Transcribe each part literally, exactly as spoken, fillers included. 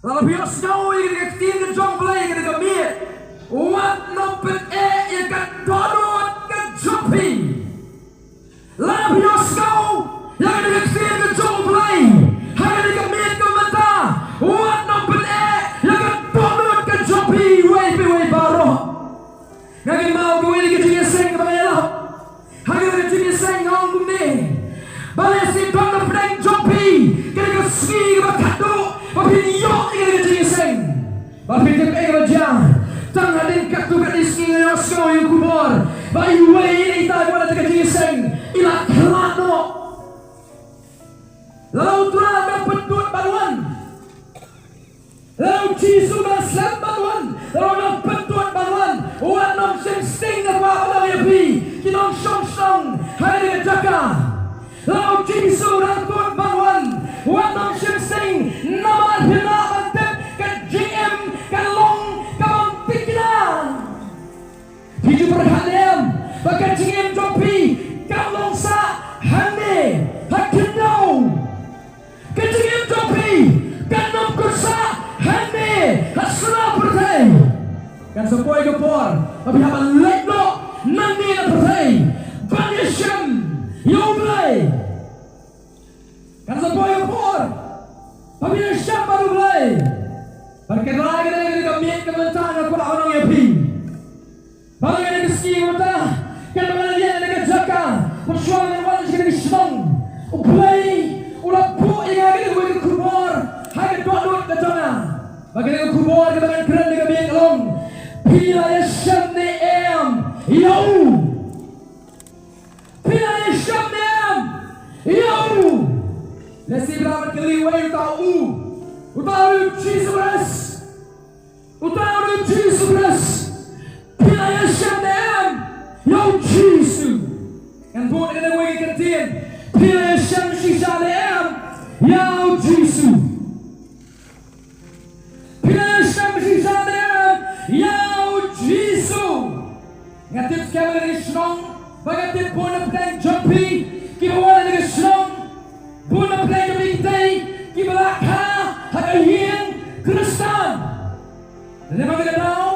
Lada phi ïohsngew ïa ka ktien ka jong U Blei ha kane ka miet, wat nang pyneh ïa ka dohnud ka jong phi. Lada phi ïohsngew ïa kane ka ktien ka jong U Blei ha kane ka miet ka mynta, wat nang pyneh ïa ka dohnud ka jong phi, iwei pa iwei baroh. Nga kynmaw kawei ka jingïaseng kaba nga ïalap. Ha kane ka jingïaseng nga ong kumne: Ba lehse don na pdeng jong phi kane ka sngi kaba khatduh ba phin ïoh ïa kane ka jingïaseng. Ba phi tip ei kaba jia? Tang hadien katto katne sngi nga ïohsngew ïa ka khubor ba iwei na kita kiba wan ha ka jingïaseng i la khlad noh. Lada U Trai u dang pyntud ban wan, lada U Jisu u dang slem ban wan, lada u dang pyntud ban wan, wat nang shim sting, nga kwah ban ong ïa phi ki nongshong shnong ha kane ka jaka. Lada U Jisu u dang tud ban wan, wat nang shim sting, namar phi lah ban tip ka jingim kan long kabym thikna. Phi ju pyrkhat ne em ba ka jingim jong phi kam long sah hangne ha khyndew? Ka jingim jong phi kan ym kut sah hangne ha sla pyrthei. Kan sa poi ka por ba phi hap ban leit noh nangne na pyrthei ban ïashem ïa U Blei. Kan sa poi ka por ba phin ïashem bad U Blei. Bad ka rai kane, kane ka miet ka mynta nga kwah ban ong ïa phi. Bad kane ka sngi mynta, kane ka jaka, ba shuwa ngan wan sha kane ka shnong, U Blei u la buh ïa nga kane kawei ka khubor ha ka dohnud ka jong nga. Bad kane ka khubor kaba ngan kren ha kane ka miet ka long: Phi la ïashem ne em ïa u? Phi la ïashem ne em ïa u? Lehse phi lah ban kylli, uei uta u? Uta u Jisu Khrist. Uta u Jisu Khrist. Phi la ïashem ne em ïa U Jisu? Ngan bud ïa kane kawei ka kyntien: Phi la ïashem shisha ne em ïa U Jisu? Phi la ïashem shisha ne em ïa U Jisu? Nga tip skhem ha kane ka shnong, ba nga tip bun na pdeng jong phi kiba wan na kane ka shnong, bun na pdeng jong phi ki dei kiba la kha ha ka ïing Khristan. Lada ba ka daw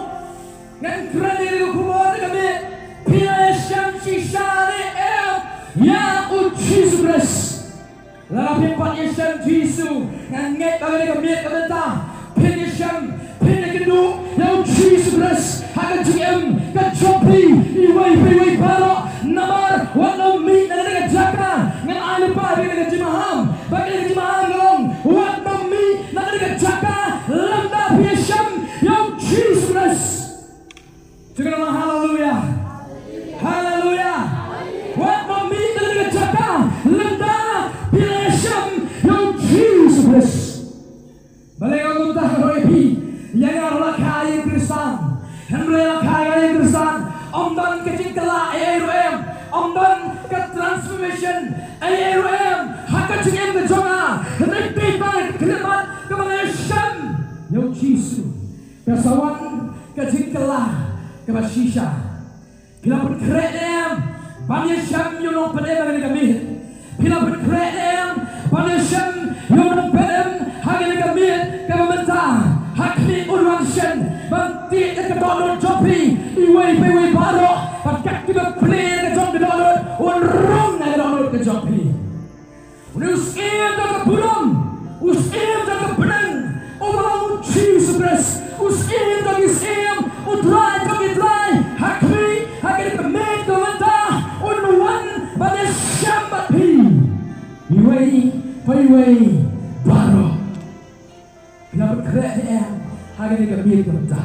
ngan kren ïa ka khubor ha ka miet: Phi la ïashem shisha ne em ïa U Jisu Khrist? Lada phim pat ïashem Jisu, nga ngeit ba kane ka miet ka mynta phin ïashem, phin ïakynduh ïa U Jisu Khrist ha ka jingim ka jong phi, iwei pa iwei baroh. Namar wat nym mih na kane ka jaka, ngan ai lypa ïa kane ka jingmaham, ba kane ka jingmaham ka long: Wat nym mih na kane ka jaka lymda phi ïashem ïa U Jisu Khrist. Jingkren, haleluya. Haleluya. Wat nym mih na kane ka jaka lymda phi la ïashem ïa U Jisu Khrist. Balei nga ong kumta? Ka ong ïa phi, ïa nga ruh la kha ïing Khristan. Hynrei la kha ïing Khristan, ym don ka jingkylla ei ei ruh em, ym don ka transformation ei ei ruh em ha ka jingim ka jong nga. Hynrei dei tang ka khyllipmat kaba nga ïashem ïa U Jisu, ka sa wan ka jingkylla kaba shisha. Phi la pynkhreh ne em ban ïashem ïa u nongpynim ha kane ka miet? Phi la pynkhreh ne em ban ïashem ïa u nongpynim ha kane ka miet kaba mynta? Ha khmih, un wan shen ban tied ïa ka dohnud jong phi. Iwei pa iwei baroh, bad kat kiba plie ïa ka jong ka dohnud, un rung ïa ka dohnud ka jong phi. Une u syiem jong ka burom, u syiem jong ka bneng, uba long U Jisu Khrist, u Syiem jong ki syiem, U Trai jong ki trai, ha khmih, ha kane ka miet ka mynta, un wan ban ïashem bad phi. Iwei pa iwei baroh. Phi la pynkhreh ne em ha kane ka miet ka mynta?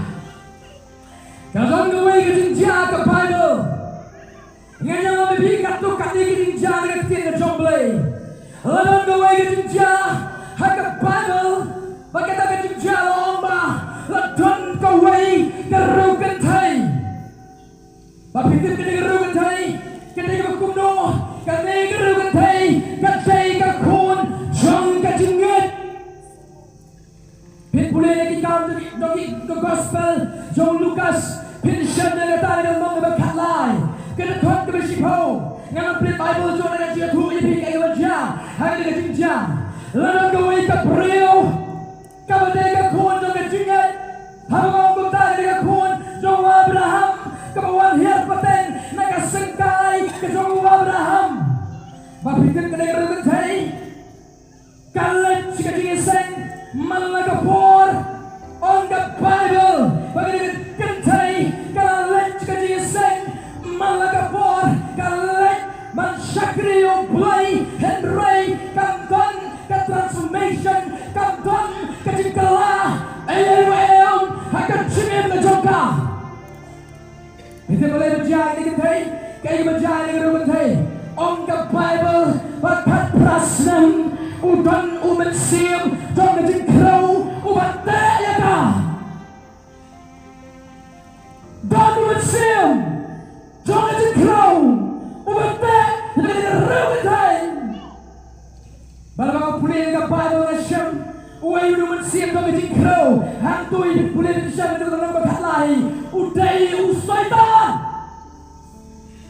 Ka don kawei ka jingjia ha ka Baibl. Ngan ïalam ïa phi katto katne ka jingjia na ka ktien ka jong U Blei. La don kawei ka jingjia ha ka Baibl, bad kata ka jingjia la ong ba la don kawei ka riewkynthei. Ba phi tip kane ka riewkynthei ka dei kaba kumno? Kane ka riewkynthei ka dei ka khun jong ka jingngeit. Phin pule na ki kam jong ki, jong ki, ka gospel jong u Lukas, phin shem na kata, na ka lynnong kaba khatlai, ka dkhot kaba shiphew. Ngan ym plie Baibl shuh, ngan ïathuh ïa phi kaei kaba jia ha kane ka jingjia. La don kawei ka briew, Kaba dei ka khun jong ka jingngeit. Haba nga ong kumta, ka dei ka khun jong u Abraham, kaba wan hiar pateng na ka syngkai ka jong u Abraham. Ba phi tip ka dei ka riew kynthei ka leit sha ka jingïaseng man la ka por. Ong ka Baibl ba ka dei ka kynthei ka la leit sha ka jingïaseng man la ka por, ka leit ban shakri ïa U Blei, hynrei kam don ka transformation, kam don ka jingkylla ei ei ruh ei ei ha ka jingim ka jong ka. Phi tip balei ba jia ïa kane ka kynthei, kaei ba jia ïa kane ka riew kynthei? Ong ka Baibl ba khatphra snem u don u mynsiem jong ka jingkhrew uba teh ïa ka. Don u mynsiem jong ka jingkhrew uba teh ïa kane ka riew kynthei. Bad haba nga pule ïa ka Baibl nga shem, uei u don u mynsiem jong ka jingkhrew? Hangto phin pule phin shem ha ka lynnong ba khatlai, u dei u Soitan.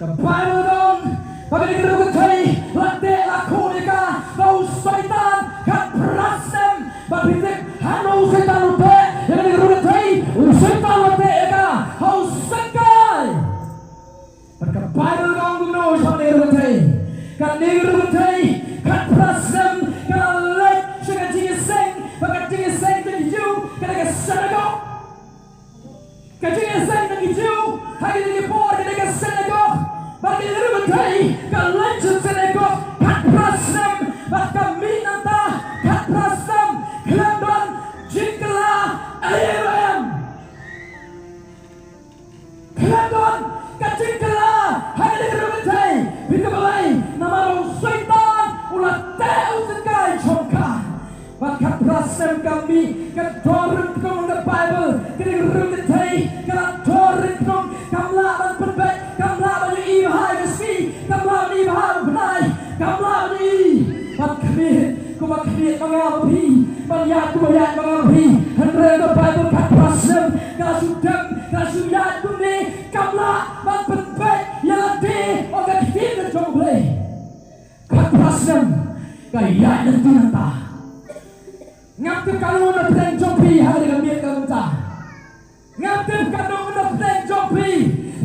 Ka Baibl ka ong ba kane ka riew kynthei la teh la khun ïa ka da u Soitan khatphra snem. Bad phi tip hangno u Soitan u teh ïa kane ka riew kynthei? U Soitan u teh ïa ka ha u syngkai. Bad ka Baibl ka ong kumno shaphang kane ka riew kynthei? Kane ka riew kynthei khatphra snem ka la leit sha ka jingïaseng, bad ka jingïaseng jong ki Jiw ka dei ka synagog. Ka jingïaseng jong ki Jiw ha kine ki por ka dei ka synagog. Bad kane ka riew kynthei ka leit sha synagog khatphra snem, bad ka mih nangta khatphra snem khlem don jingkylla ei ei ruh em. Khlem don ka jingkylla ha kane ka riew kynthei. Phi tip balei? Namar u Soitan u la teh u syngkai jong ka. Bad khatphra snem ka mih, ka dor ryngknong. Ka Baibl, kane ka riew kynthei ka la dor ryngknong, kam lah ban pynbeit, kam lah ban ïohi bha ïa ka sngi, kam lah ban ïohi bha ïa u bnai, kam lah ban ïohi ban khmied kumba khmied ma nga ma phi, ban ïaid kumba ïaid ma nga ma phi. Hynrei ka Baibl, khatphra snem ka la shu dem, ka la shu ïaid kumne, kam lah ban pynbeit ïa lade, ong ka ktien ka jong U Blei. Khatphra snem ka ïaid lynti nangta. Ngam tip katno na pdeng jong phi ha kane ka miet ka mynta. Ngam tip katno na pdeng jong phi,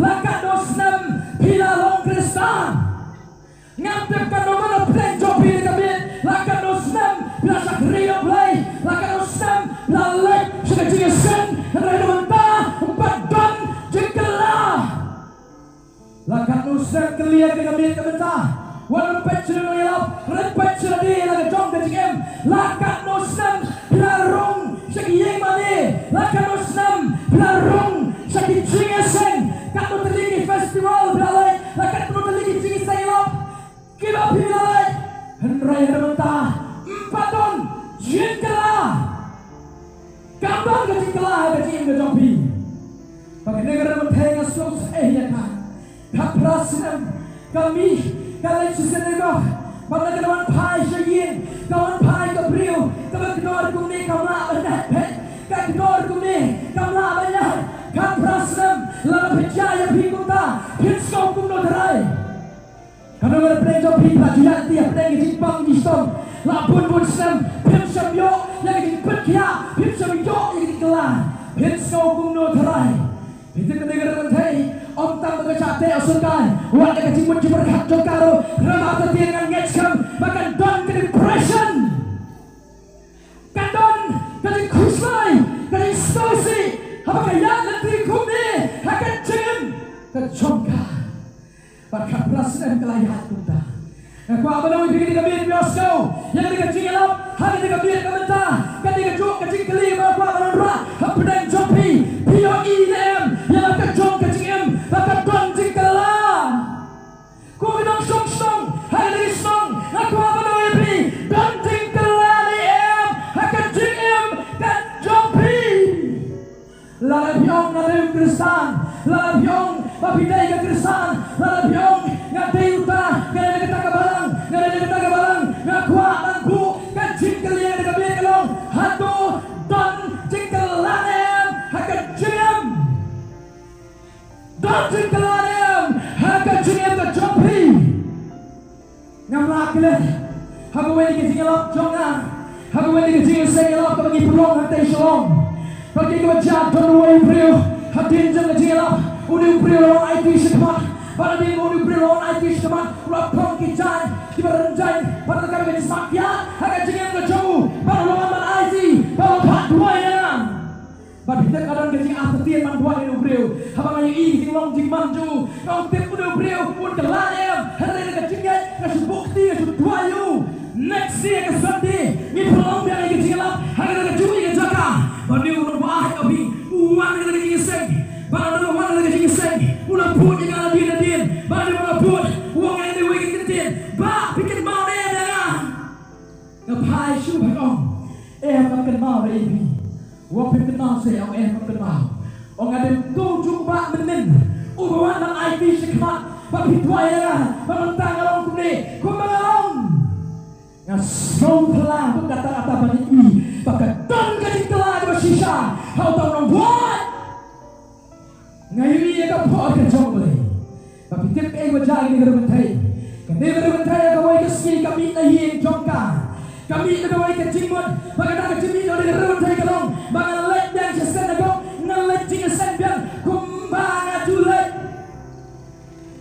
la katno snem phi la long Khristan. Ngam tip katno na pdeng jong phi ha kane ka miet, la katno snem phi la shakri ïa U Blei, la katno snem phi la leit sha ka jingïaseng, hynrei na mynta ym pat don jingkylla. La katno snem, kylli ïa ka miet ka mynta. Wat ym peit sha nongïalap, ym peit sha lade, la ka jong ka jingim. La katno snem phi la rung sha ki ïing mane, la katno snem phi la rung sha ki jingïaseng, katno tylli ki festival phi la leit, la katno tylli ki jingïaseng ïalap kiba phi la leit, hynrei ha mynta ym pat don jingkylla. Kam don ka jingkylla ha ka jingim ka jong phi. Bad kane ka riew kynthei nga sngewsih ïa ka. Khatphra snem ka mih, ka leit sha synagog. Bad la ka wan phai sha ïing, ka wan phai ka briew kaba kdor kumne, kam lah ban ïaid beit. Ka kdor kumne, kam lah ban ïaid. Khatphra snem, lada phi jia ïa phi kumta, phin sngew kumno tharai? Katno na pdeng jong phi phi la ju ïaid lynti hapdeng ka jingpang jingshitom, la bun bun snem phim shym ïoh ïa ka jingpynkhiah, phim shym ïoh ïa ka jingkylla, phin sngew kumno tharai? Phi tip, kane ka riew kynthei ym tang ba ka shah teh u syngkai, wat ïa ka jingmut jingpyrkhat jong ka ruh, hynrei ba ka tieng, ngan ngeit skhem ba kan don ka depression. Kan don ka jingkhuslai, ka jingsngewsih haba ka ïaid lynti kumne ha ka jingim ka jong ka. Bad khatphra snem ka la ïaid kumta. Nga kwah ban ong ïa phi, kane ka miet, phi ïohsngew ïa kane ka jingïalap ha kane ka miet ka mynta. Kane ka jong ka jingkylli ba nga kwah ban wanrah hapdeng jong phi. Phi ïohi ne em ïa la ka jong ka jingim ba ka don jingkylla? Ko ki nongshong shnong ha kane ka shnong, nga kwah ban ong ïa phi, don jingkylla ne em ha ka jingim ka jong phi? Lada phi ong nga dei u Khristan, lada phi ong ba phi dei ka Khristan, lada phi ong nga dei uta, nga dei na kata ka balang, nga dei na kata ka balang, nga kwah ban buh ka jingkylli ha kane ka miet ka long, hato don jingkylla ne em ha ka jingim? Don jingkylla ne em ha ka jingim ka jong phi? Ngam lah klet ha kawei ka jingïalap jong nga, ha Kawei ka jingïaseng ïalap kaba ngi pynlong hangtei sha long. Bad kaba jia don uwei u briew hadien jong ka jingïalap, une u briew u la wan aiti shakhmat. Bad hadien ba une u briew u la wan aiti shakhmat, u la phong ki jaiñ kiba rynjaiñ, bad ka dei ka jingïaseng ïa ka jingim ka jong u. Bad u la wan ban aiti, bad u la phah duwai ïa nga. Bad phi tip ka don ka jingartatien ban duwai ïa une u briew. Haba nga ïohi ka jinglong jingman jong u, nga ong tip une u briew un kylla ne em. Hynrei da ka jingngeit nga shu buh kti, nga shu duwai ïa u. Next day ka Sunday ngi pynlong biang ïa ka jingïalap ha kata kajuh ïa ka jaka. Bad une u nongbuaid, u wan ha kata ka jingïaseng. Bad haba u la wan ha kata ka jingïaseng, u la bud ïa nga nadien nadien. Bad haba u la bud, u ong ïa nga kawei ka kyntien: Bah, phi kynmaw ne em ïa nga? Nga phai shuh bad ong, em, nga kynmaw ïa phi. U ong, phi kynmaw seh? Ong, em, nga kynmaw. Ong, hadien uto u juh bah mynnin uba wan ban aiti shakhmat, ba phi duwai ïa nga, ba mynta nga long kumne kumba nga long. Nga sngew phylla bad kata kata ban ïohi ba ka don ka jingkylla kaba shisha ha uta u nongbuaid. Nga ïohi ïa ka por ka jong U Blei. Ba phi tip kaei kaba jia ha kane ka riewkynthei? Kane ka riewkynthei ha kawei ka sngi ka mih na ïing jong ka. Ka mih na kawei ka jingmut. Bad kata ka jingmih na kane ka riewkynthei ka long ba ngan leit biang sha synagog, ngan leit jingïaseng biang kumba nga ju leit.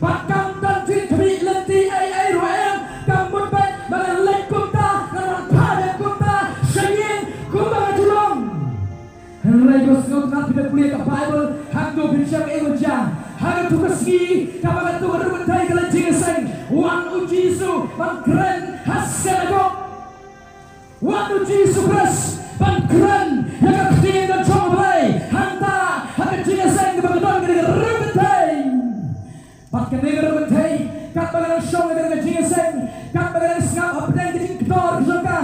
Bad kam don jingkhmih lynti ei ei ruh em, ka mut beit ba ngan leit kumta, ngan wan phai biang kumta sha ïing kumba nga ju long. Hynrei ko sngewtynnat, phi da pule ka Baibl, hangto phin shem ei ei jia. Ha kato ka sngi kaba kato ka riewkynthei ka leit jingïaseng, wan U Jisu ban kren ha synagog. Wan U Jisu Khrist ban kren ïa ka ktien ka jong U Blei hangta ha ka jingïaseng kaba ka don kane ka riewkynthei. Bad kane ka riewkynthei, katba ka dang shong ha kane ka jingïaseng, katba ka dang sngap hapdeng ka jingkdor jong ka,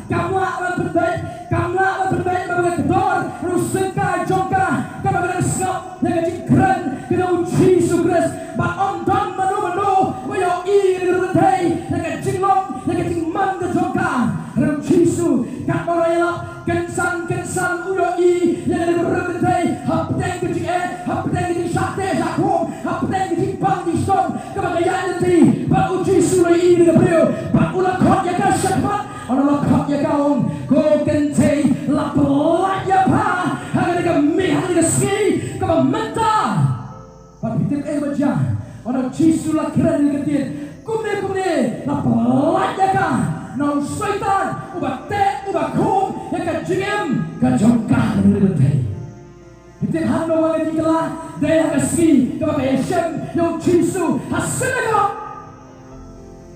kam lah ban pynbeit, kam lah ban pynbeit ba ka kdor ruh syngkai jong ka, katba ka dang sngap ïa ka jingkren ka jong U Jisu Khrist. Bad ym don mano mano ba ïohi ïa ka riewkynthei, ïa ka jinglong, ïa ka jingman ka jong ka. Hynrei U Jisu katba u la ïalap, kynsan kynsan u ïohi ïa ka riewkynthei hapdeng ka jingeh, hapdeng ka jingshah teh shah khum, hapdeng ka jingpang jingshitom kaba ka ïaid lynti. Bad U Jisu u la ïohi ïa ka briew bad u la khot ïa ka shakhmat. Haba u la khot ïa ka, u ong, ko kynthei, la pyllait ïa pha ha kane ka miet, ha kane ka sngi kaba mynta. Bad phi tip kaei ba jia? Haba U Jisu u la kren ïa ka ktien kumne kumne, la pyllait ïa ka na u Soitan uba teh, uba khum ïa ka jingim ka jong ka ha kane ka riewkynthei. Phi tip hangno ba ka jingkylla? Dei ha ka sngi kaba ka ïashem ïa U Jisu ha synagog.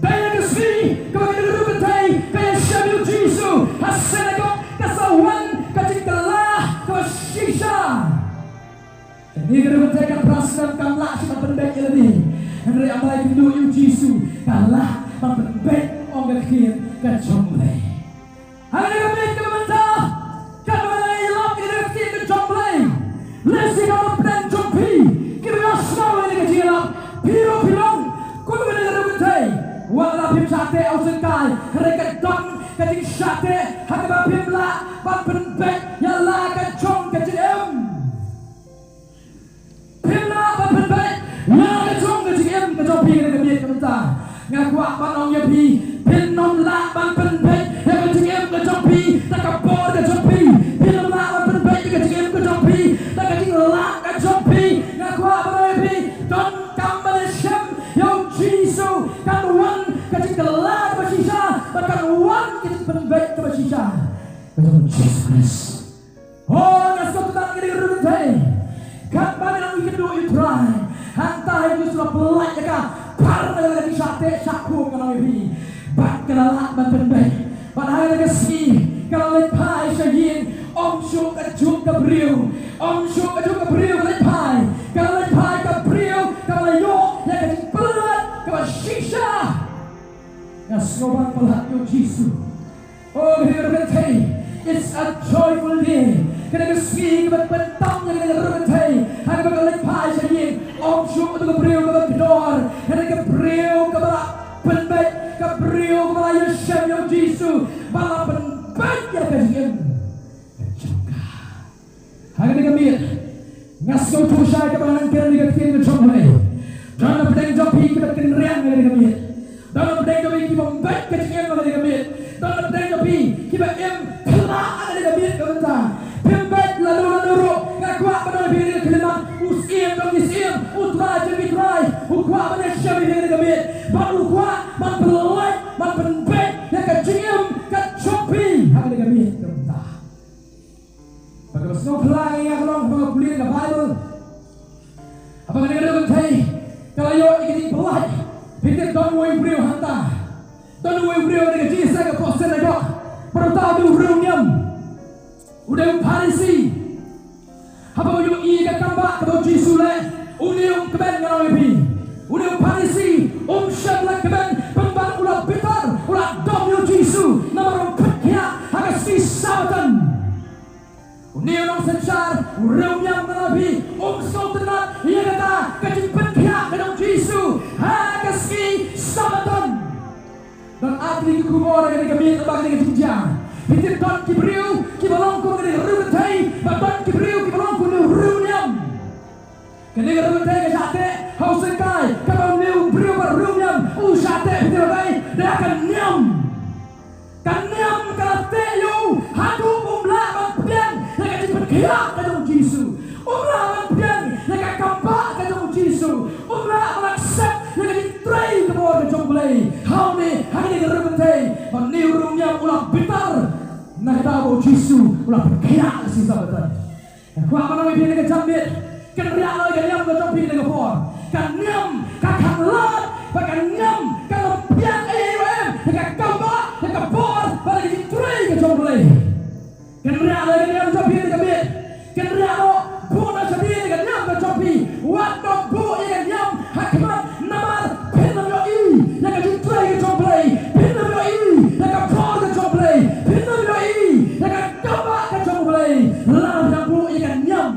Dei ha ka sngi kaba ka riewkynthei ka ïashem ïa U Jisu ha synagog, ka sa wan ka jingkylla kaba shisha. Kane ka riewkynthei ka phra snem kam lah shuh ban pynbeit ïa lade. Hynrei haba la ïakynduh ïa U Jisu, ka lah ban pynbeit, ong ka ktien ka jong U Blei. Ha kane ka miet kaba mynta, katba ngi ïalap ïa ka ktien ka jong U Blei, lehse ki nongpynim jong phi kiba ïohsngew ïa kane ka jingïalap, phi ruh phi long kum kane ka riewkynthei. Wat la phim shah teh ha u syngkai, hynrei ka don ka jingshah teh ha kaba phim lah ban pynbeit ïa la ka jong ka jingim. Phim lah ban pynbeit ïa la ka jong ka jingim ka jong phi ha kane ka miet ka mynta. Nga kwah ban ong ïa phi, phin ym lah ban pynbeit ïa ka jingim ka jong phi da ka bor ka jong phi. Phin ym lah ban pynbeit ïa ka jingim ka jong phi da ka jinglah ka jong phi. Nga kwah ban ong ïa phi, donkam ban ïashem ïa U Jisu, kan wan ka jingkylla kaba shisha, bad kan wan ka jingpynbeit kaba shisha ka jong U Jisu Khrist. Oh, nga sngewtynnat ïa kane ka riewkynthei. Katba ngi ïakynduh ïa U Trai, hangta U Jisu u la pyllait ïa ka, phar na ka jingshah teh shah khum, ngan ong ïa phi. Bad ka la lah ban pynbeit. Bad ha kane ka sngi ka la leit phai sha ïing, ym shuh kajuh ka briew, ym shuh kajuh ka briew ka leit phai. Ka la leit phai ka briew kaba la ïoh ïa ka jingpyllait kaba shisha. Nga sngewbha palat ïa U Jisu. Oh, ka dei ka riewkynthei. It's a joyful day. Ka dei ka sngi kaba pyntam ïa ka riewkynthei. Ha kaba ka leit phai sha ïing, ym shuh kato ka briew kaba kdor, ka dei ka briew kaba la pynbeit, ka briew kaba la ïashem ïa U Jisu, ba la pynbeit ïa ka jingim ka jong ka. Ha kane ka miet, nga sngewthuh shai kaba ngan kren ïa ka ktien ka jong U Blei. Don na pdeng jong phi kiba kynriang ha kane ka miet. Don na pdeng jong phi kiba ym beit ka jingim ha kane ka miet. Don na pdeng jong phi kiba im Syiem jong ki syiem, u Trai jong ki trai, u kwah ban ïashem ïa kane ka miet, bad u kwah ban pynlait, ban pynbeit ïa ka jingim ka jong phi ha kane ka miet ka mynta. Bad kaba sngewphylla ïa nga ka long ba nga pule ka Baibl, haba kane ka dei ka kynthei ka la ïoh ïa ka jingpynlait. Phi tip, don uwei u briew hangta, don uwei u briew ha kane ka jingïaseng ka por synagogue, ba uta u dei u riewniam. U dei u Pharisi. Haba u ïohi ïa ka kambah kaba u Jisu u leh, une um kmen, nga ong ïa phi. Une u Pharisi um shym la kmen, pynban u la bitar, u la dom ïa u Jisu namar um peit khiah ha ka sngi Sabbaton. Une u nongsynshar, u riewniam, nga ong ïa phi, um sngewtynnat ïa kata ka jingpeit khiah ka jong u Jisu ha ka sngi Sabbaton. Don ar tylli ki khubor ha kane ka miet, ha kane ka jingjia. Phi tip, don ki briew kiba long kum kane ka riewkynthei, bad don ki briew kiba long kum une u riewniam. Kane ka riewkynthei ka shah teh ha u syngkai, kaba une u briew ba riewniam u shah teh, phi tip, dei, dei ka niam. Ka niam ka la teh ïa u haduh ba um lah ban pdiang ïa ka jingpeit khiah ka jong u Jisu. Um lah ban pdiang ïa ka kambah ka jong u Jisu. Um lah ban accept ïa ka jingtrei ka bor ka jong U Blei. Ha une, ha kane ka riewkynthei, bad une u riewniam u la bitar na kata ba u Jisu u la peit khiah ha ka sngi Sabbaton. Nga kwah ban ong ïa phi ha kane ka janmiet, kynriah noh ïa ka niam ka jong phi ha kane ka por. Ka niam ka khanglad, bad ka niam kan ym pdiang ei ei ruh em ïa ka kambah, ïa ka bor, bad ïa ka jingtrei ka jong U Blei. Kynriah noh ïa ka niam jong phi ha kane ka miet. Kynriah noh, buh noh shadien ïa ka niam ka jong phi. Wat noh buh ïa ka niam ha khmat, namar phin ym ïohi ïa ka jingtrei ka jong U Blei. Phin ym ïohi ïa ka bor ka jong U Blei. Phin ym ïohi ïa ka kambah ka jong U Blei lada phi buh ïa ka niam.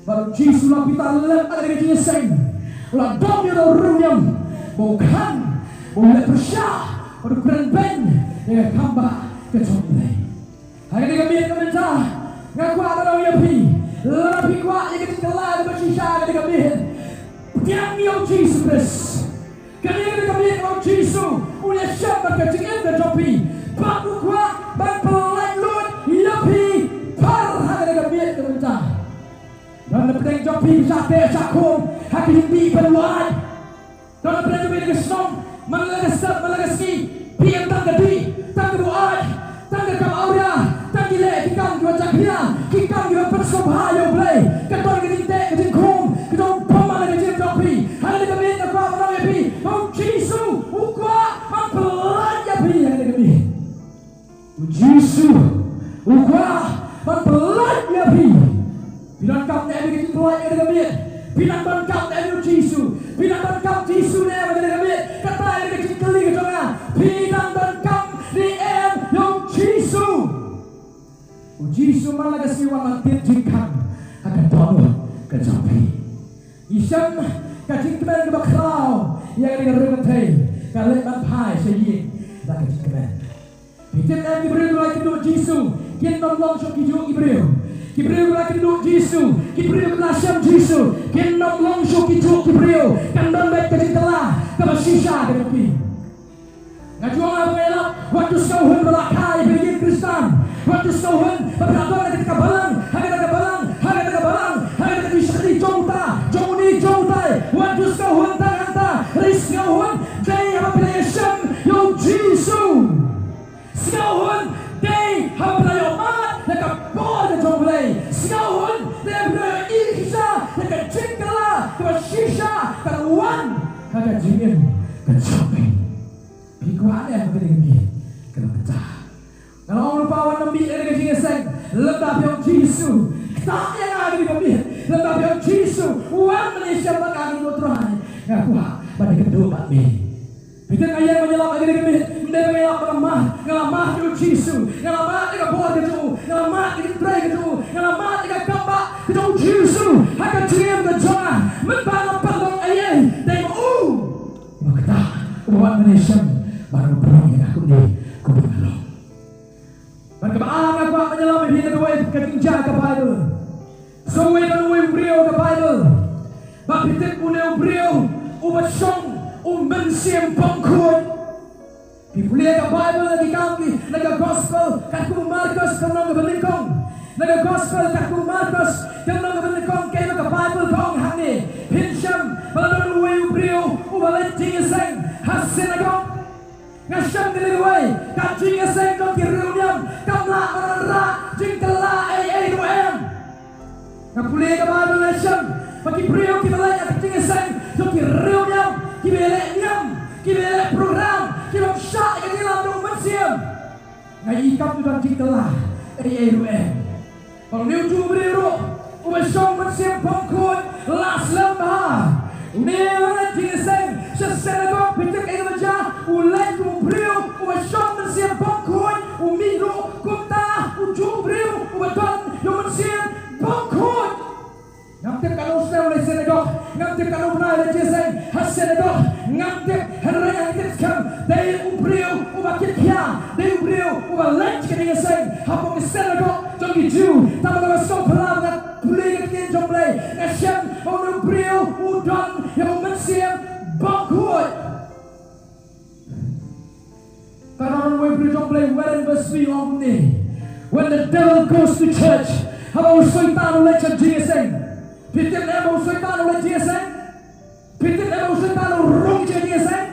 Bad u Jisu u la bitar lem ha kane ka jingïaseng. U la dom ïa u riewniam ba u khan, ba u leh pyrshah, ba u kren beiñ ïa ka kambah ka jong U Blei. Ha kane ka miet ka mynta, nga kwah ban ong ïa phi, lada phi kwah ïa ka jingkylla kaba shisha ha kane ka miet, pdiang ïa u Jisu Khrist. Kane ka dei ka miet kaba u Jisu un ïashem bad ka jingim ka jong phi, bad u kwah ban pyllait luid ïa phi. Phar ha kane ka miet ka mynta, don na pdeng jong phi ki shah teh shah khum ha ki jingdih ban wad. Don na pdeng jong phi na ka shnong, man la ka step, man la ka sngi, phi ïeng tang ka dih, tang ka buaid, tang ka kam awria, tang ki leh ki kam kiba jakhlia, ki kam kiba pynsngewbha ïa U Blei. Ka don ka jingteh ka jingkhum ka jong u bymman ha ka jingim jong phi. Ha kane ka miet nga kwah ban ong ïa phi ba u Jisu u kwah ban pyllait ïa phi ha kane ka miet. U Jisu u kwah ban pyllait ïa phi. Phi donkam ne em ïa ka jingpyllait ha kane ka miet? Phi dang donkam ne em ïa u Jisu? Phi dang donkam Jisu ne em ha kane ka miet? Kata ka dei ka jingkylli ka jong nga. Phi dang donkam ne em ïa u Jisu? U Jisu man la ka sngi u wan ban tied jingkhang ha ka dohnud ka jong phi. Ngi shem ka jingkmen kaba khraw ïa kane ka riewkynthei, ka leit ban phai sha ïing da ka jingkmen. Phi tip ne em, ki briew kiba la kynduh Jisu kin ym long shuh kijuh ki briew. Ki briew kiba la kynduh Jisu, ki briew kiba la shem Jisu kin ym long shuh kijuh ki briew. Kan don beit ka jingkylla kaba shisha ka jong ki. Nga ju ong ha ba nga ïalap, wat ju sngewhun ba la kha ïa phi ïa ki Khristan. Wat ju sngewhun ba phi la don ha kata ka balang, ha kata ka balang, ha kata ka balang, ha kata ka jingshakri jong uta, jong une, jong utai. Wat ju sngewhun tang hangta, hynrei sngewhun dei haba phi la ïashem ïa u Jisu. Sngewhun dei haba phi la ïohmad ïa ka bor ka jong U Blei. Sngewhun dei haba phi la ïohi shisha ïa ka jingkylla kaba shisha ka la wan ha ka jingim ka jong phi. Phi kwah ne em ha kane ka miet ka la mynta? Nga la ong lypa, wat nym mih na kane ka jingïaseng lymda phi ong Jisu, ktah ïa nga ha kane ka miet. Lymda phi ong Jisu, wan ban ïashem bad nga ha kane ko Trai. Nga kwah ban ïakynduh bad me. Phi tip, nga ïeng ban ïalap ha kane ka miet, ym dei ba nga ïalap ba nga mad. Nga la mad ïa u Jisu, nga la mad ïa ka bor ka jong u, nga la mad ïa ka jingtrei ka jong u, nga la mad ïa ka kambah ka jong u Jisu ha ka jingim ka jong nga. Mynba nga pynlong ei ei, dei ma u. Ba kata, uba wan ban ïashem bad uba pynlong ïa nga kumne kumba nga long. Bad kaba ar nga kwah ban ïalam ïa phi na kawei ka jingjia ka Baibl. Sa uwei, don uwei u briew ka Baibl. Ba phi tip une u briew uba shong u mynsiem bymkhuid. Phi pule ka Baibl na ki kam ki, na ka Gospel katkum u Markos ka lynnong kaba nyngkong. Na ka Gospel katkum u Markos ka lynnong kaba nyngkong. ba leit jingïaseng ha synagog. Nga shem kane kawei ka jingïaseng jong ki riewniam kam lah ban wanrah jingkylla ei ei ruh em. Nga pule ka Baibl, nga shem ba ki briew kiba leit ha ka jingïaseng jong ki riewniam, kiba ïaleh niam, kiba ïaleh program, kiba ym shah ïa ka jingïalam jong u Mynsiem, nga ïohi kam don jingkylla ei ei ruh em. Bad une utu u briew ruh uba shong mynsiem bymkhuid la slem bha. Une uba leit jingïaseng sha synagog, phi tip ei kaba jia? U leit kum u briew uba shong mynsiem bymkhuid, u mih ruh kumta, utu u briew uba don ïa u mynsiem bymkhuid. Ngam tip katno snem u leit synagog, ngam tip katno bnai u leit jingïaseng ha synagog, ngam tip, hynrei nga tip skhem dei u briew uba khia, dei u briew uba leit ka jingïaseng hapoh ka synagog jong ki Jiw. Tang ba nga sngewphylla ba nga pule ka ktien jong U Blei, nga shem ba une u briew u don ïa u mynsiem bymkhuid. Ka don uwei u briew jong U Blei, Warren Wiersbe, u ong kumne: When the devil goes to church, haba u Soitan u leit sha jingïaseng. Phi tip ne em ba u Soitan u leit jingïaseng? Phi tip ne em ba u Soitan u rung sha jingïaseng?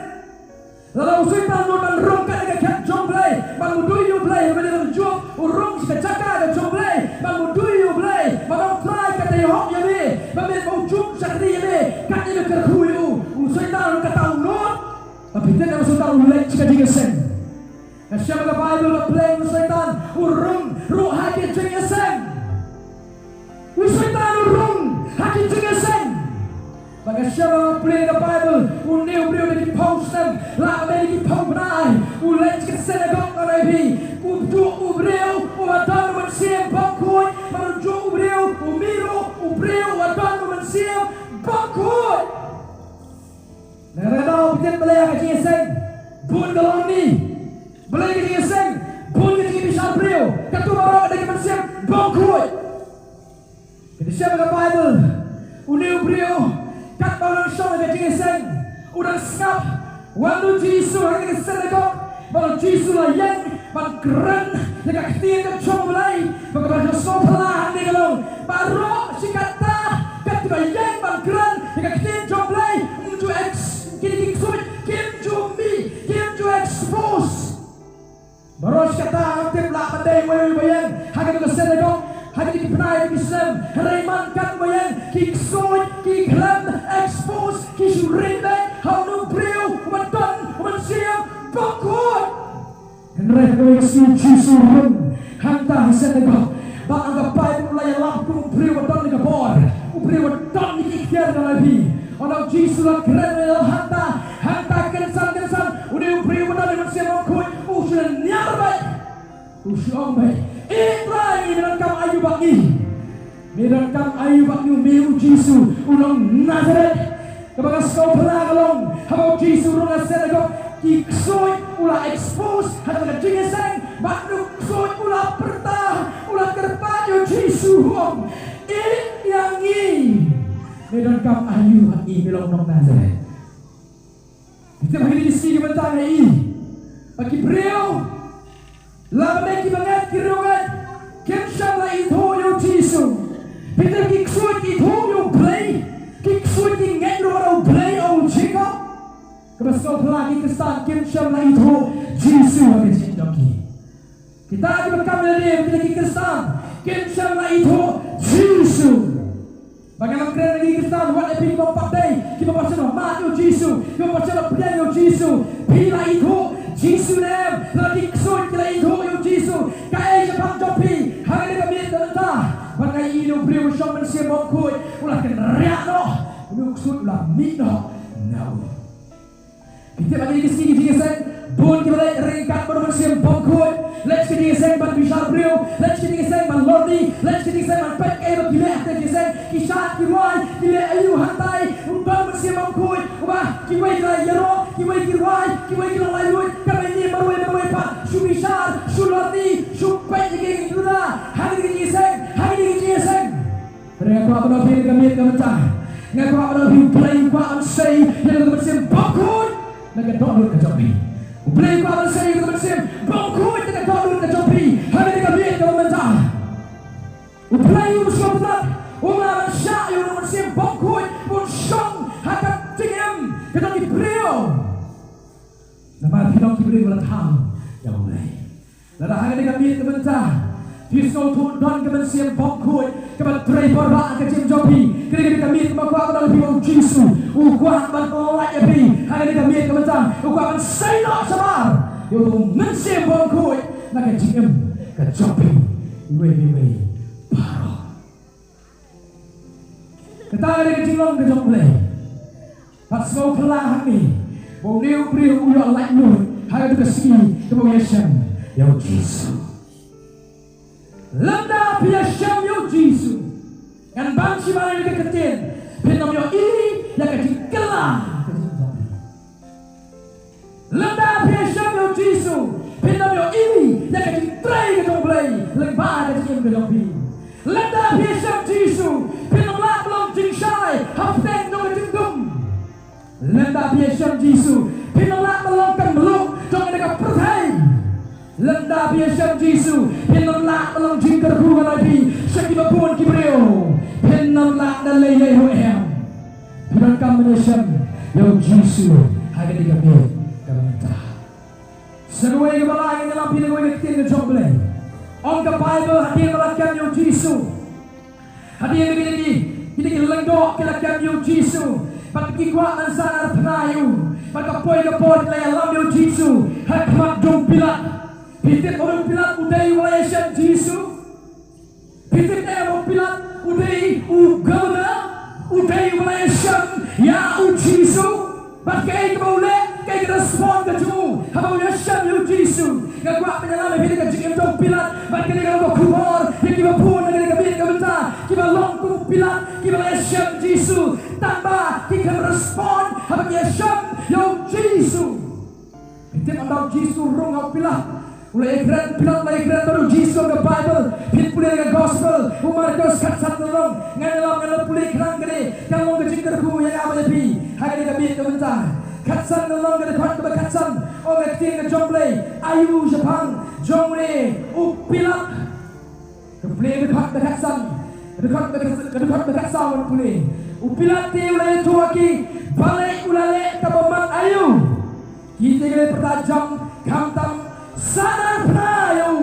Lada u Soitan u nud ban rung kat ha ka khet jong U Blei, ban mudui ïa U Blei, ban ïa ban juh, u rung sha ka jaka ka jong U Blei ban mudui ïa U Blei, ban ong Trai, ka dei hok ïa me ba me, ba u jum shakri ïa me kat ïa me, kyrkhu ïa u. U Soitan kata u nud. Ba phi tip ne em ba u Soitan u leit sha ka jingïaseng? Nga shem ka Baibl ba pleng u Soitan u rung ruh ha ki jingïaseng. U Soitan u rung ha ki jingïaseng. Ba nga shem ba pleng ka Baibl, une u briew da ki phew snem, la ka dei da ki phew bnai, u leit sha ka synagog, nga ong ïa phi. Utu u briew uba don u mynsiem bymkhuid, bad utu u briew u mih ruh, u briew uba don u mynsiem bymkhuid. Lada phi tip balei ha ka jingïaseng bun ka longni, balei ka jingïaseng bun ka jingbishar briew, katto baroh ka dei ka mynsiem bymkhuid. Phi shem ha ka Baibl, une u briew katba u dang shong ha ka jingïaseng, u dang sngap, wan u Jisu ha ka synagog, bad u Jisu u la ïeng ban kren ïa ka ktien ka jong U Blei. Bad kaba sngewphylla hangne ka long, baroh shi katta, katba ïeng ban kren ïa ka ktien jong U Blei, kim ju ex-, kine ki ksuid kim ju mih, kim ju expose. Baroh shi katta, ngam tip lah ban dei uwei uwei ba ïeng ha kane ka synagog ha kine ki bnai, ki snem, hynrei man katba ïeng, ki ksuid ki khlem expose, ki shu ring beit ha une u briew uba don u mynsiem bymkhuid. Hynrei ha kawei ka sngi u Jisu u rung hangta ha synagog. Bad ha ka Baibl u la ïalap kum u briew uba don ïa ka bor, u briew uba don ïa ki iktiar, nga ong ïa phi. Ynda u Jisu u la kren, u la ïalap hangta, hangta kynsan kynsan, une u briew uba don ïa u mynsiem bymkhuid u shu lynñiar beit. U shu ong beit, "Ïeit Trai, me donkam aïu bad ngi? Me donkam aïu bad ngi, me u Jisu u nong Nasaret?" Kaba nga sngewphylla ka long, haba u Jisu u rung ha synagog, ki ksuid u la expose ha ka jingïaseng, bad une u ksuid u la pyrta, u la kyrpad ïa u Jisu, u ong, "Ïeit ïa ngi, me donkam aïu bad ngi, me long u nong Nasaret?" Phi tip, ha kine ki sngi ki mynta nga ïohi ba ki briew, la ka dei kiba ngeit, ki riewngeit, kim shym la ithuh ïa u Jisu. Phi tip, ki ksuid ki ithuh ïa U Blei, ki ksuid ki ngeit ruh ba u Blei, u Jakob. Kaba sngewphylla, ki Khristan kim shym la ithuh Jisu ha ka jingim jong ki. Kita kiba kam ïalade, kita ki Khristan, kim shym la ithuh Jisu. Ba ngan ym kren ïa ki Khristan, wat ïa phi kiba pat dei, kiba pat shym la mad ïa u Jisu, kiba pat shym la pdiang ïa u Jisu. Phi la ithuh Jisu ne em? Lada ki ksuid ki la ithuh ïa u Jisu, kaei shaphang jong phi ha kane ka miet mynta? Ba nga ïohi une u briew uba shong mynsiem bymkhuid u la kynriah noh, une u ksuid u la mih noh na u. Phi tip, ha kine ki sngi ki jingïaseng, bun kiba leit ryngkat bad u mynsiem bymkhuid, leit sha ka jingïaseng ban bishar briew, leit sha ka jingïaseng ban lorni, leit sha ka jingïaseng ban peit kaei ba ki leh ha ka jingïaseng, ki shad, ki rwai, ki leh aïu hangtai. U don u mynsiem bymkhuid uba kiwei ki la ïaroh, kiwei ki rwai, kiwei ki long laitluid, katba ine marwei marwei pat shu bishar, shu lorni, shu peit ïa kaei ka jingïaseng ha kine ki jingïaseng, ha kine ki jingïaseng. Hynrei nga kwah ban ong ïa phi ha kane ka miet ka mynta, nga kwah ban ong ïa phi, U Blei u kwah ban sei ïa kane ka mynsiem bymkhuid na ka dohnud ka jong phi. U Blei u kwah ban sei ïa kane ka mynsiem bymkhuid na ka dohnud ka jong phi ha kane ka miet ka mynta. U Blei um sngewtynnat, um lah ban shah ïa u mynsiem bymkhuid ban shong ha ka jingim ka Ki briew. Namar phi long ki briew ba la thaw ïa U Blei. Lada ha kane ka miet ka mynta phi sngewthuh don ka mynsiem bymkhuid kaba trei por ba ka jingim jong phi. Kane ka miet kaba kwah ban ong phi ba U Jisu u kwah ban lait ïa phi. Ha kane ka miet ka mynta u kwah ban sei noh shabar ïa u mynsiem bymkhuid na ka jingim ka jong phi. Iwei iwei baroh. Kata ka dei ka jinglong ka jong U Blei. Pat sngewphylla hangne ba une u briew u ïoh laitluid ha kata ka sngi kaba u ïashem ïa U Jisu. Lymda phi ïashem ïa U Jisu, ngan ban shi bynta ïa ka ktien, phin ym ïohi ïa ka jingkylla ka jong U Blei. Lymda phi ïashem ïa U Jisu, phin ym ïohi ïa ka jingtrei ka jong U Blei lyngba ka jingim ka jong phi. Lymda phi ïashem Jisu, phin ym lah ban long jingshai hapdeng jong ka jingdum. Lymda phi ïashem Jisu, phin ym lah ban long ka mluh jong kane ka pyrthei. Lymda phi ïashem Jisu, phin ym lah ban long jingkyrkhu ngan ong ïa phi sha kiba bun ki briew. Phin ym lah da lei lei ruh em. Phi donkam ban ïashem ïa U Jisu ha kane ka miet ka mynta. Sa kawei kaba lai ngan ïalam phi na kawei ka ktien ka jong U Blei. Ong ka Baibl hadien ba la kem ïa U Jisu, hadien ba kine ki, kine ki lyngdoh ki la kem ïa U Jisu bad ki kwah ban sahnarphna ïa u, bad ka poi ka por ki la ïalam ïa U Jisu ha khmat jong u Pilat. Phi tip ba u Pilat u dei uba la ïashem Jisu? Phi tip em ba u Pilat u dei u governor, u dei uba la ïashem ïa U Jisu? Bad kaei kaba u leh, kaei ka respond ka jong u haba u ïashem ïa U Jisu? Nga kwah ban ïalam ïa phi na ka jingim jong u Pilat bad kane ka long ka khubor ïa kiba bun na kane ka miet ka mynta, kiba long kum u Pilat, kiba la ïashem Jisu tang ba ki khlem respond haba ki ïashem ïa U Jisu. Phi tip ynda U Jisu u rung ha u Pilat, u la ïakren, Pilat u la ïakren bad U Jisu ha ka Baibl. Phin pule ka Gospel u Markos khatsan lynnong. Ngan ïalam, ngan ïalam pule khnang, kane kan long ka jingkyrkhu ïa nga bad ïa phi ha kane ka miet ka mynta. Khatsan lynnong, ka dkhot kaba khatsan, ong ka ktien ka jong U Blei: Ayu shaphang jong une u Pilat? Ka pule ka dkhot ba khatsan, ka dkhot ba khatsan, ka dkhot ba khatsaw, ngan pule. U Pilat te u la ïathuh ha ki, balei u la leh kaba man aïu? Ki te ki la pyrta jam, khamtam sahnarphna ïa u.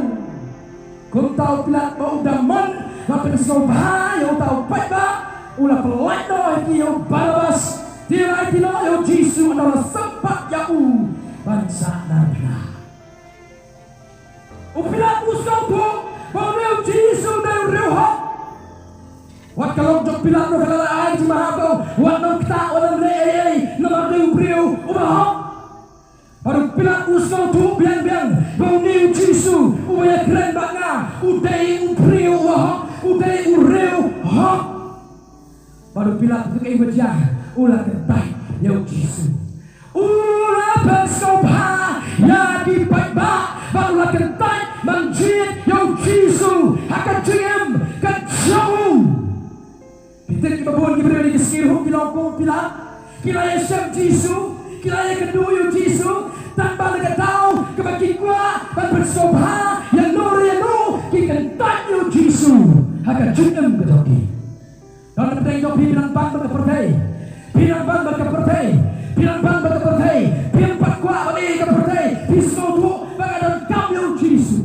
Kumta u Pilat ba u da mon ban pynsngewbha ïa uta u paidbah, u la pyllait noh ïa ki ïa u Barabas. Te la aiti noh ïa U Jisu ynda u la sympat ïa u ban sahnarphna. U Pilat u sngewthuh ba une U Jisu u dei u riewhok. Wat ka lok jong u Pilat ruh ka la ai jingmaham ba wat nym ktah, wat nym leh ei ei, namar u dei u briew uba hok. Bad u Pilat u sngewthuh biang biang ba une U Jisu uba ïakren bad nga u dei u briew uba hok, u dei u riewhok. Bad u Pilat, kaei ba jia? U la kyntait ïa U Jisu. U la pynsngewbha ïa ki paidbah bad u la kyntait ban jied ïa U Jisu ha ka jingim ka jong u. Phi tip, kiba bun ki briew ha kine ki sngi ruh ki long kum u Pilat. Ki la ïashem Jisu, ki la ïakynduh ïa U Jisu, tang ba na ka daw kaba ki kwah ban pynsngewbha ïano re ïano, ki kyntait ïa U Jisu ha ka jingim ka jong ki. Don na pdeng jong phi, phi nang bang bad ka pyrthei. Phi nang bang bad ka pyrthei. Phi nang bang bad ka pyrthei. Phim pat kwah ban ïa ka pyrthei. Phi sngewthuh ba nga donkam ïa U Jisu.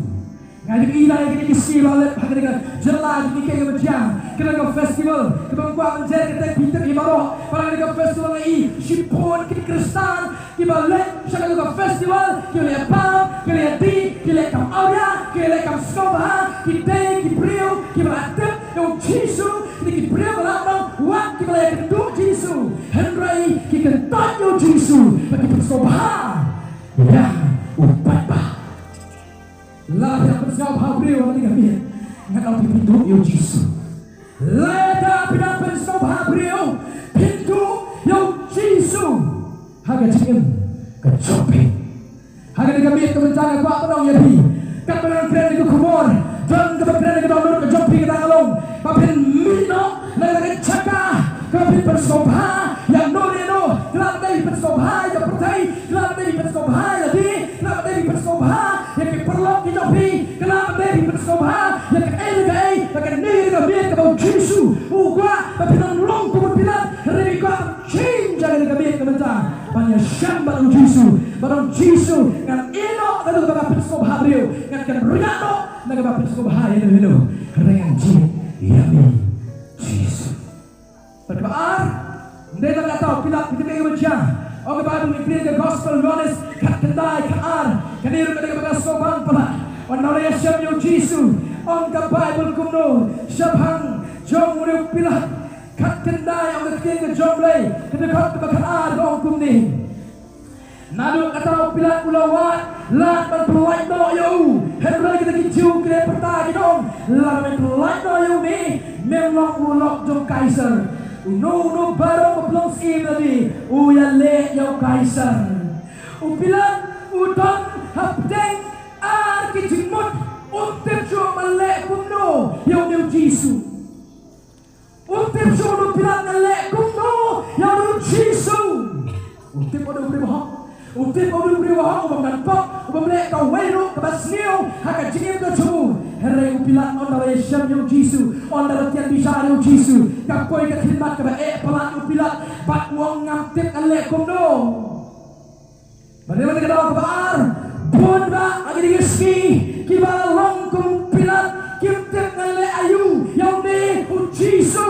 Nga ïohi ïa kine ki sngi ba leit ha kane ka jylla, kine ki ka ba jia, kane ka festival kaba kwah ban jer kata, phi tip hi baroh. Ba kane ka festival nga ïohi shibun ki Khristan kiba leit sha kane ka festival, ki leh bam, ki leh dih, ki leh kam awria, ki leh kam sngewbha, ki dei ki briew kiba la tip ïa U Jisu, ki dei ki briew ba la ong wat kiba la ïakynduh Jisu. Hynrei ki kyntait ïa U Jisu bad ki pynsngewbha ïa u paidbah. Lada phi dang pynsngewbha briew ha kane ka miet, ngan ong phi, phin duh ïa U Jisu. Lada phi dang pynsngewbha briew, phin duh ïa U Jisu ha ka jingim ka jong phi. Ha kane ka miet ka mynta nga kwah ban ong ïa phi, katba ngan kren ïa ka khubor, don kaba kren ïa ka dohnud ka jong phi, kata ka long ba phin mih noh na kata ka jaka kaba phin pynsngewbha ïano re ïano. Ka lah ban dei phin pynsngewbha ïa ka pyrthei, ka lah ban dei phin pynsngewbha ïa lade, ka lah ban dei phin pynsngewbha ïa ki paralok ki jong phi, ka lah ban dei phin pynsngewbha ïa kaei kaei. Bad kane ka dei ka miet kaba U Jisu u kwah ba phin ym long kum u Pilat. Hynrei phi kwah ban change ha kane ka miet ka mynta. jam bad U Jisu, bad U Jisu, ngan ïeh noh na kaba nga pynsngewbha briew, ngan kynriah noh na kaba pynsngewbha ïano ïano. Hynrei ngan jied ïa me Jisu. Bad kaba ar, ym dei tang kata, u Pilat, phi tip ïa kaba jia. Ong ka Baibl ngi pule ka Gospel Ïoannis khatkhyndai, khatar. Kane ruh ka dei kaba nga sngewbang palat. Ynda la ïashem ïa U Jisu, ong ka Baibl kumno shaphang jong une u Pilat? Khatkhyndai, ong ka ktien ka jong U Blei, ka dkhot kaba khatar ka ong kumne: Naduh kata u Pilat u la wad lad ban pyllait noh ïa u. Hynrei kita ki Jiw ki la pyrta, ki ong, lada me pyllait noh ïa une, mem long u lok jong u Kaisar. Uno uno baroh uba long syiem lade u ïaleh ïa u Kaisar. U Pilat u don hapdeng ar ki jingmut, um tip shuh ban leh kumno ïa une u Jisu. Um tip shuh une u Pilat ngan leh kumno ïa une u Jisu. Um tip u dei u briew bahok. Um tip u dei u briew bahok, u bym don pop, u bym leh kawei ruh kaba sniew ha ka jingim ka jong u. Hynrei u Pilat ynda la ïashem ïa u Jisu, ynda la tian bishar ïa u Jisu, ka poi ka khlieh mat kaba eh palat ïa u Pilat, bad u ong, ngam tip ngan leh kumno. Bad lem bad ka daw kaba ar, bun bah ha kine ki sngi kiba long kum u Pilat, kim tip ngan leh aïu ïa une u Jisu.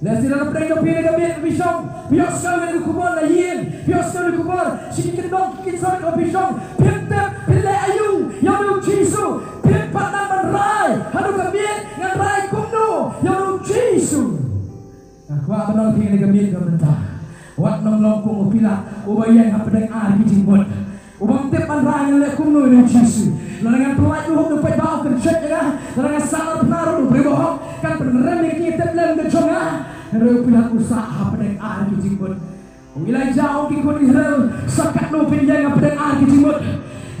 Lehse na pdeng jong phi na ka miet phi shong, phi ïohsngew ïa ka khubor na ïing, phi ïohsngew ïa ka khubor sha ki kyndong ki kynsot, phi shong, phim tip phin leh aïu ïa une u Jisu. Phim pat nang ban rai haduh ka miet, ngan rai kumno ïa une u Jisu. Nga kwah ban ong ïa phi kane ka miet ka mynta, wat nang long kum u Pilat uba ïeng hapdeng ar ki jingmut, u bym tip ban rai ngan leh kumno ïa une u Jisu. Lada ngan pyllait ruh u paidbah u kynshit ïa nga, lada ngan sah nar phna ruh u briew bahok kan pynrem ïa ka jingtip lem ka jong nga. Hynrei u Pilat u sah hapdeng ar ki jingmut. U Elijah u ong, ki khun Israel, sa katno phin ïeng hapdeng ar ki jingmut?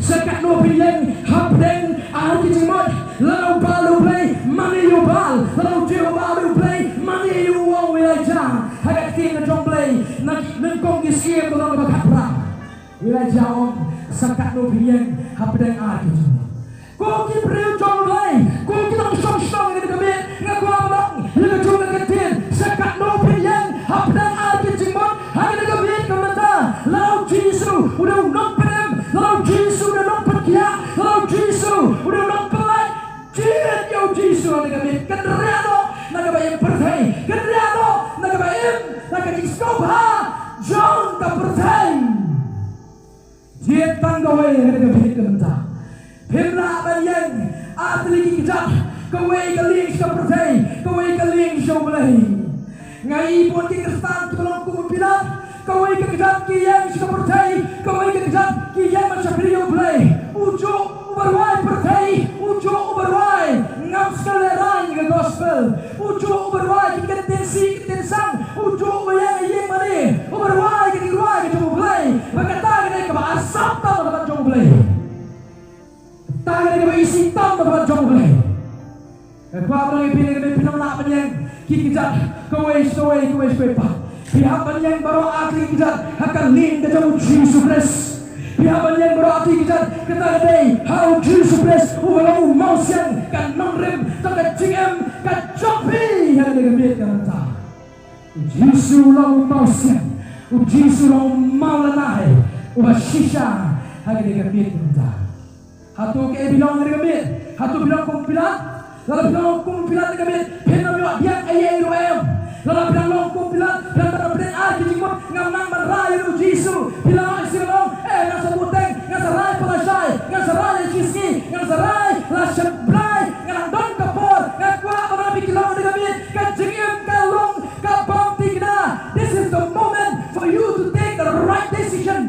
Sa katno phin ïeng hapdeng ar ki jingmut? Lada u Baal u Blei, mane ïa u Baal. Lada u Jehobah u Blei, mane ïa u, ong u Elijah ha ka ktien ka jong u Blei na ki, nyngkong ki Syiem ka lynnong kaba khatphra. U Elijah u ong, sa katno phin ïeng hapdeng ar ki jingmut? Ko ki briew jong u Blei, ko ki nongshong shnong ha kane ka miet, nga kwah ban ong ïa ka jong ka ktien, sa katno phin ïeng hapdeng ar ki jingmut ha kane ka miet ka mynta? Lada u Jisu u dei u nongpynim, lada u Jisu u dei u nongpynkhiah, lada u Jisu u dei u nongpyllait, jied ïa u Jisu ha kane ka miet. Kynriah noh na kaba im pyrthei, kynriah noh na kaba im na ka jingsngewbha jong ka pyrthei. Jied tang kawei ha kane ka miet ka mynta. Phim lah ban ïeng ar tylli ki kjat, kawei ka lieng sha ka pyrthei, kawei ka lieng sha u Blei. Nga ïohi bun ki Khristan kiba long kum u Pilat, kawei ka kjat ki ïeng sha ka pyrthei, kawei ka kjat ki ïeng ban shakri ïa u Blei. U juh uba rwai pyrthei, u juh uba rwai, ngam sngewlehraiñ ïa ka gospel. U juh uba rwai ki kyntien sih kyntien sang, u juh uba ïeng ha ïing mane, uba rwai ki jingrwai ka jong u Blei. Ba kata ka dei kaba arsap tam ha khmat jong u Blei. Kata ka dei kaba isih tam ha khmat jong u Blei. Nga kwah ban ong ïa phi, phin ym lah ban ïeng ki kjat kawei sha kawei, kawei sha kawei pat. Phi hap ban ïeng baroh ar tylli ki kjat ha ka lieng ka jong u Jisu Khrist. Phi hap ban ïeng baroh ar tylli ki kjat, kata ka dei ha u Jisu Khrist uba long u mawsiang ka nongrim jong ka jingim ka jong phi ha kane ka miet ka mynta. U Jisu u long u mawsiang, u Jisu u long u mawlanai uba shisha ha kane ka miet ka mynta. Hato kaei phi long ha kane ka miet? Hato phi long kum u Pilat? Lada phi long kum u Pilat ha kane ka miet, phin ym ïoh diang ei ei ruh em. Lada phi long kum u Pilat, phi long ban pynïaid ar ki jingmut, ngam nang ban rai ïa u Jisu. Phi long, eh, nga sa buteng, nga sa rai pat lashai, nga sa rai la shisngi, nga sa rai la shynrai, nga nang don ka por. Nga kwah ban ong ïa phi, ki long ha kane ka miet, ka jingim ka long kabym thikna. This is the moment for you to take the right decision.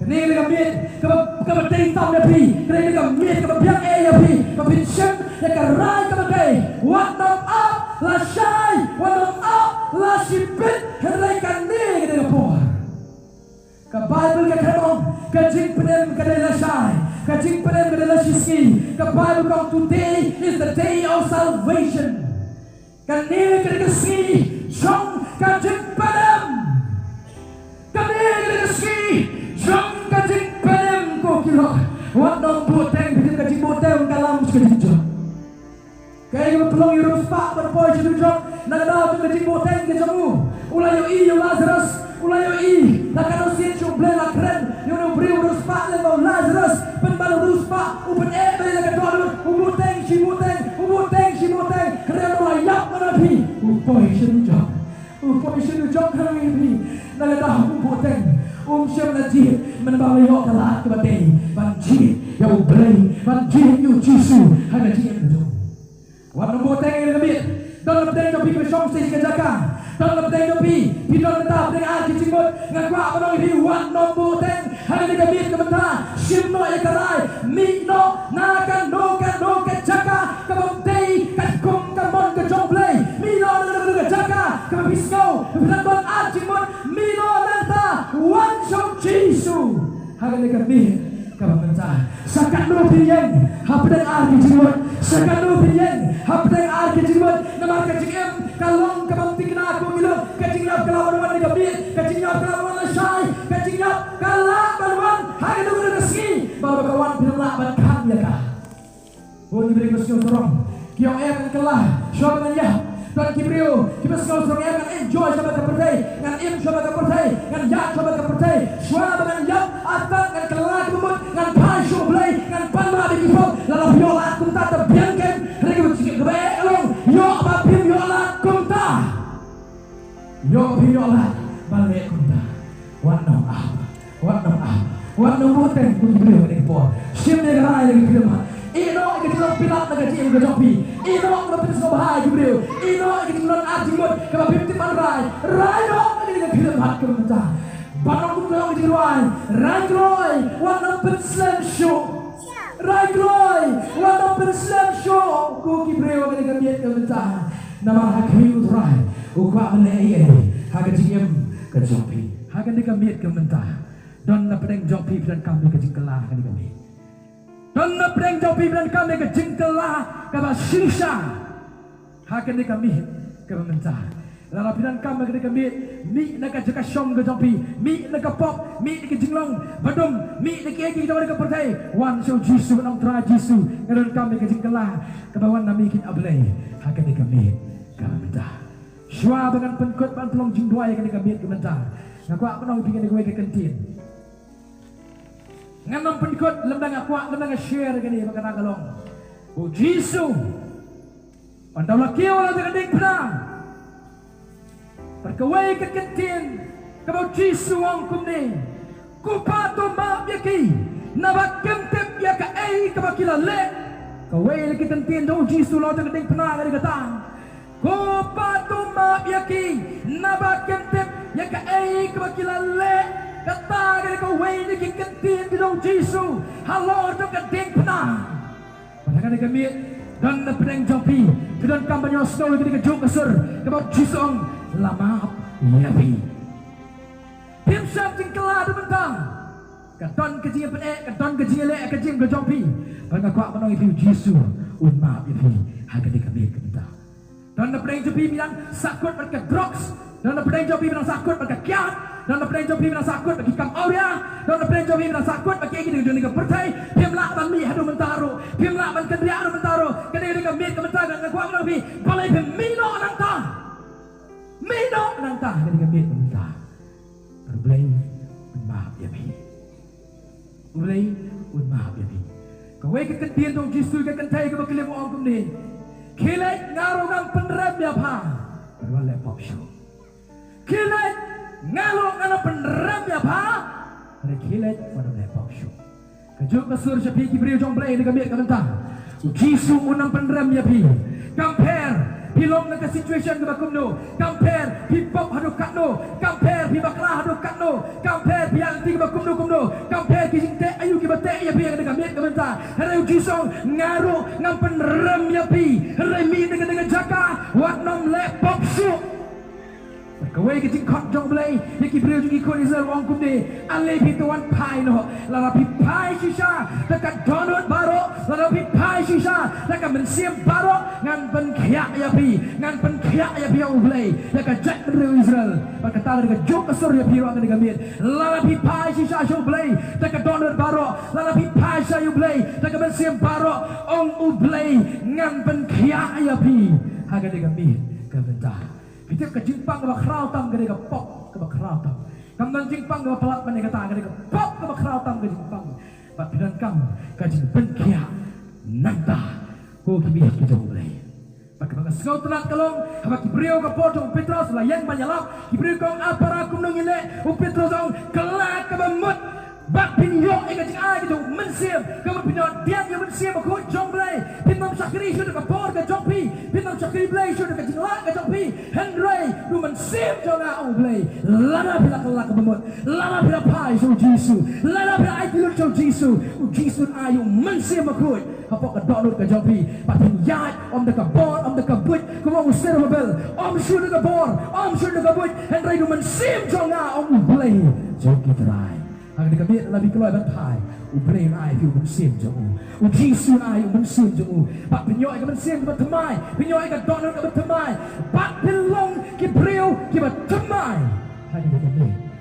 Kane ka dei ka miet kaba, kaba dei tam ïa phi. Kane ka dei ka miet kaba biang eh ïa phi, ba phin shim ïa ka rai kaba dei. Wat nang ap lashai, wat nang ap lashibit. Hynrei kane ka dei ka por. Ka Baibl ka kren ong, ka jingpynim ka dei lashai, ka jingpynim ka dei lashisngi. Ka Baibl ka ong, today is the day of salvation. Kane ka dei ka sngi jong ka jingpynim. Kane ka dei ka sngi jong ka jingpynim, ko ki lok. Wat nang buhteng, phi tip ka jingbuhteng ka lam sha ka jingjop. Kaei kaba pynlong ïa u riewspah ban poi sha u jop? Na ka daw jong ka jingbuhteng ka jong u, u la ïohi ïa u Lazarus, u la ïohi la katno sien shuh U Blei u la kren ïa une u briew u riewspah lem bad u Lazarus. Pynban u riewspah u pyneh bad la ka dohnud, u buhteng shi buhteng, u buhteng shi buhteng. Hynrei u la ïap na phi, u poi sha u jok, u poi sha u jok ha phi. Na ka daw u buhteng um shym la jied mynba u la ïoh ka lad kaba dei ban jied ïa U Blei, ban jied ïa U Jisu ha ka jingim ka jong u. Wat nym buhteng ïa ka miet. Don na pdeng jong phi kiba shong sha ka jaka. Don na pdeng jong phi, phi don mynta pdeng ar ki jingmut. Nga kwah ban ong ïa phi, wat nym buhteng ha kane ka miet ka mynta. Shim noh ïa ka rai, mih noh na kano kano ka jaka kaba ym dei katkum ka mon ka jong U Blei. Mih noh na kano kano ka jaka kaba phi sngew phi dang don ar jingmut. Mih noh nangta, wan sha U Jisu ha kane ka miet kaba mynta. Sa katno phi ïeng hapdeng ar ki jingmut, sa katno phi ïeng hapdeng ar ki jingmut. Namar ka jingim ka long kaba ym thikna, ko ngilot. Ka jingïap ka lah ban wan na ka miet, ka jingïap ka lah ban wan lashai, ka jingïap ka lah ban wan ha kano kano ka sngi. Bad ba ka wan phi lah ban khang ïa ka. Bun ki briew kiba sngew sarong ki ong, em, ngan kylla shuwa ba ngan ïap. Don ki briew kiba sngew sarong, em, ngan enjoy shuwa bad ka pyrthei, ngan im shuwa bad ka pyrthei, ngan ïaid shuwa bad ka pyrthei. Shuwa ba ngan ïap, atat ngan kylla ka mut, ngan phai sha U Blei, ngan pan map ïa ki pop. Lada phi ïoh lad kumta, te biang kein. Hynrei kaba jingeh kaba eh ka long, ïoh ba phim ïoh lad kumta. Ïoh phi ïoh lad ban leh kumta. Wat nym ap, wat nym ap, wat nym buhteng, ko ki briew, ha kane ka por. Shim ïa ka rai, ïa ka khyllipmat. Ïeh noh ïa ka jinglong pynlait na ka jingim ka jong phi. Ïeh noh kaba pynsngewbha ïa ki briew. Ïeh noh ïa ka jinglong ar jingmut kaba phim tip ban rai. Rai noh ïa ka khyllipmat kaba mynta. Ban ong kumno ïa ka jingrwai: Rai kloi, wat nym pynslem shuh. Rai kloi, wat nym pynslem shuh, ko ki briew, ha kane ka miet kaba mynta. Namar ha khmih U Trai u kwah ban leh ei ei ha ka jingim ka jong phi ha kane ka miet ka mynta. Don na pdeng jong phi, phi donkam ïa ka jingkylla ha kane ka miet. Don na pdeng jong phi, phi donkam ïa ka jingkylla kaba shisha ha kane ka miet kaba mynta. Lada phi donkam ha kane ka miet, mih na ka jaka shong ka jong phi, mih na ka pop, mih na ka jinglong badum, mih na kiei kiei ki jong kane ka pyrthei. Wan sha U Jisu, ong, Trai Jisu, nga donkam ïa ka jingkylla kaba wan na me, kynja Blei, ha kane ka miet kaba mynta. Shuwa ba ngan pynkut ban pynlong jingduwai ha kane ka miet kaba mynta, nga kwah ban ong ïa phi kane kawei ka kyntien. Ngan nym pynkut lymda nga kwah, lymda nga share kane, ba kata ka long, U Jisu, ynda u la kiew la da ka diengphna, bad kawei ka kyntien kaba U Jisu u ong kumne: Ko Pa, to map ïa ki, naba kim tip ïa kaei kaba ki la leh. Kawei ka kyntien jong U Jisu la da ka diengphna ka dei kata: Ko Pa, to map ïa ki, naba kim tip ïa kaei kaba ki la leh. Kata ka dei kawei na ki kyntien ki jong U Jisu halor jong ka diengphna. Bad ha kane ka miet, don na pdeng jong phi, phi donkam ban ïohsngew ïa kane kajuh ka sur kaba U Jisu u ong, la map ïa phi. Phim shym jingkylla da mynta. Ka don ka jingpyneh, ka don ka jingïaleh ha ka jingim ka jong phi. Bad nga kwah ban ong ïa phi, U Jisu un map ïa phi ha kane ka miet ka mynta. Don na pdeng jong phi me dang sahkut bad ka drugs. Don na pdeng jong phi me dang sahkut bad ka kiad. Don na pdeng jong phi me dang sahkut bad ki kam awria. Don na pdeng jong phi me dang sahkut bad kiei kiei ki jong kane ka pyrthei. Phim lah ban mih haduh mynta ruh. Phim lah ban kynriah haduh mynta ruh. Kane ka dei ka miet ka mynta, nga kwah ban ong ïa phi, balei phim mih noh nangta? Mih noh nangta ha kane ka miet ka mynta. Bad U Blei un map ïa phi. U Blei un map ïa phi. Kawei ka kyntien jong U Jisu, ka kynthei kaba khyllipmat, u ong kumne: Khie leit, nga ruh ngam pynrem ïa pha. Bad wat leh pop shuh. Khie leit, nga ruh ngam pynrem ïa pha. Hynrei khie leit, wat leh pop shuh. Kajuh ka sur sha phi ki briew jong U Blei ha kane ka miet ka mynta. U Jisu un ym pynrem ïa phi. Kam pher phi long na ka situation kaba kumno, kam pher phi pop haduh katno, kam pher phi bakla haduh katno, kam pher phi ïaid lynti kaba kumno kumno, kam pher ki jingteh aïu kiba teh ïa phi ha kane ka miet ka mynta. Hynrei U Jisu u ong, nga ruh ngam pynrem ïa phi. Hynrei mih na kane ka jaka, wat nym leh pop shuh. Bad kawei ka jingkhot jong U Blei ïa ki briew jong ki khun Israel, u ong kumne: Ale phi, to wan phai noh. Lada phi phai shisha da ka dohnud baroh, lada phi phai shisha da ka mynsiem baroh, ngan pynkhiah ïa phi, ngan pynkhiah ïa phi, ong U Blei, ïa ka jaitbynriew Israel. Bad kata ka dei kajuh ka sur ïa phi ruh ha kane ka miet. Lada phi phai shisha sha U Blei da ka dohnud baroh, lada phi phai shisha ïa U Blei da ka mynsiem baroh, ong U Blei, ngan pynkhiah ïa phi ha kane ka miet. Nangta phi tip ka jingpang kaba khraw tam ka dei ka pop kaba khraw tam. Kam don jingpang kaba palat ban ïa kata, ka dei ka pop kaba khraw tam ka jingpang. Bad phi donkam ka jingpynkhiah nangta, ko ki mih ki jong U Blei. Bad kaba nga sngewtynnat ka long, haba ki briew ka por jong u Petros la ïeng ban ïalap, ki briew ki ong, "A para, kumno ngin leh?" U Petros u ong, "Kylla kaba mut bad phin ïoh ïa ka jingai ka jong U Mynsiem. Kaba phin ïoh dien ïa U Mynsiem Bakhuid jong U Blei, phin ym shakri shuh da ka bor ka jong phi, phin ym shakri Blei shuh da ka jinglah ka jong phi. Hynrei da U Mynsiem jong nga, ong U Blei, lada phi la kylla kaba mut, lada phi la phai sha U Jisu, lada phi la aiti lut sha U Jisu, U Jisu un ai U Mynsiem Bakhuid hapoh ka dohnud ka jong phi. Bad phin ïaid ym da ka bor, ym da ka buit, kumba ong u Serubabel, ym shuh da ka bor, ym shuh da ka buit, hynrei da U Mynsiem jong nga, ong U Blei jong ki trai." Ha kane ka miet lada phi kloi ban phai, U Blei un ai ïa phi U Mynsiem jong u. U Jisu un ai ïa u Mynsiem jong u. Bad phin ïoh ïa ka mynsiem kaba thymmai, phin ïoh ïa ka dohnud kaba thymmai, bad phin long ki briew kiba thymmai ha kane ka miet.